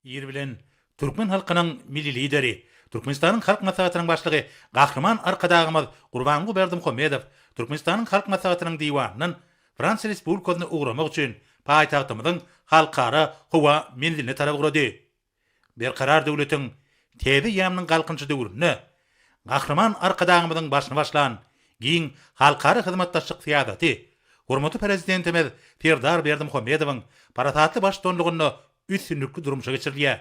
Ir bilen türkmen halkynyň Milli Lideri, Türkmenistanyň Halk Maslahatynyň Başlygy Gahryman Arkadagymyz Gurbanguly Berdimuhamedow Türkmenistanyň Halk Maslahatynyň Diwanyndan Fransiýa Respublikasyna ugramak üçin paýtagtymyzyň Halkara howa menziline tarap ugrady. Berkarar döwletiň täze eýýamynyň Galkynyşy döwründe Gahryman Arkadagymyzyň başyny başlan giň halkara hyzmatdaşlyk syýasaty hormatly Prezidentimiz Serdar Berdimuhamedowyň parasatly baştutanlygynda üstünlikli durmuşa geçirilýär.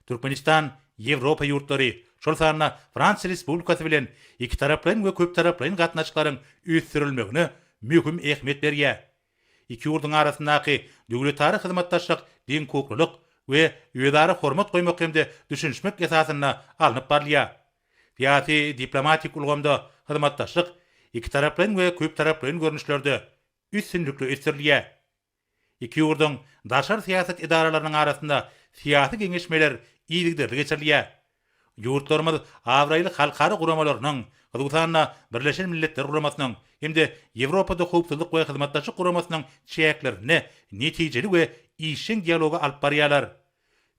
Türkmenistan Ýewropa ýurtlary, şol sanda Fransiýa Respublikasy bilen ikitaraplaýyn we köptaraplaýyn gatnaşyklaryň ösdürilmegine möhüm ähmiýet berýär. Iki ýurduň arasyndaky döwletara hyzmatdaşlyk deňhukuklylyk we özara hormat goýmak hem-de düşünişmek esasynda alnyp barylýar. Syýasy-diplomatik ulgamda hyzmatdaşlyk ikitaraplaýyn we köptaraplaýyn görnüşlerde üstünlikli ösdürilýär. Iki ýurduň daşary syýasat edaralarynyň arasynda syýasy geňeşmeler yzygiderli geçirilýär. Ýurtlarymyz abraýly halkara guramalarynyň, hususan-da, Birleşen Milletler Guramasynyň hem-de Ýewropada Howpsuzlyk we Hyzmatdaşlyk Guramasynyň çäklerinde netijeli we işjeň dialogy alyp barýarlar.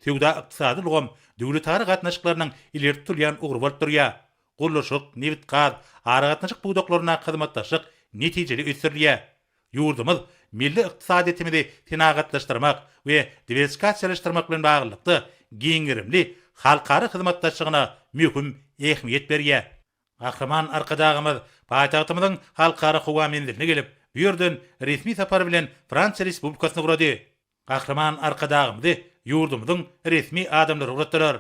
Söwda-ykdysady ulgam döwletara gatnaşyklarynyň ileri tutulýan ugry bolup durýar. Gurluşyk, nebit-gaz, aragatnaşyk pudaklaryndaky hyzmatdaşlyk netijeli ösdürilýär. Ýurdumyz milli ykdysadyýetimizi senagatlaşdyrmak we diwersifikasiýalaşdyrmak bilen baglylykda giň gerimli halkara hyzmatdaşlygyna möhüm ähmiýet berýär. Gahryman Arkadagymyz paýtagtymyzyň Halkara howa menziline gelip, bu ýerden resmi sapar bilen Fransiýa Respublikasyna ugrady. Gahryman Arkadagymyzy ýurdumyzyň resmi adamlary ugratdylar.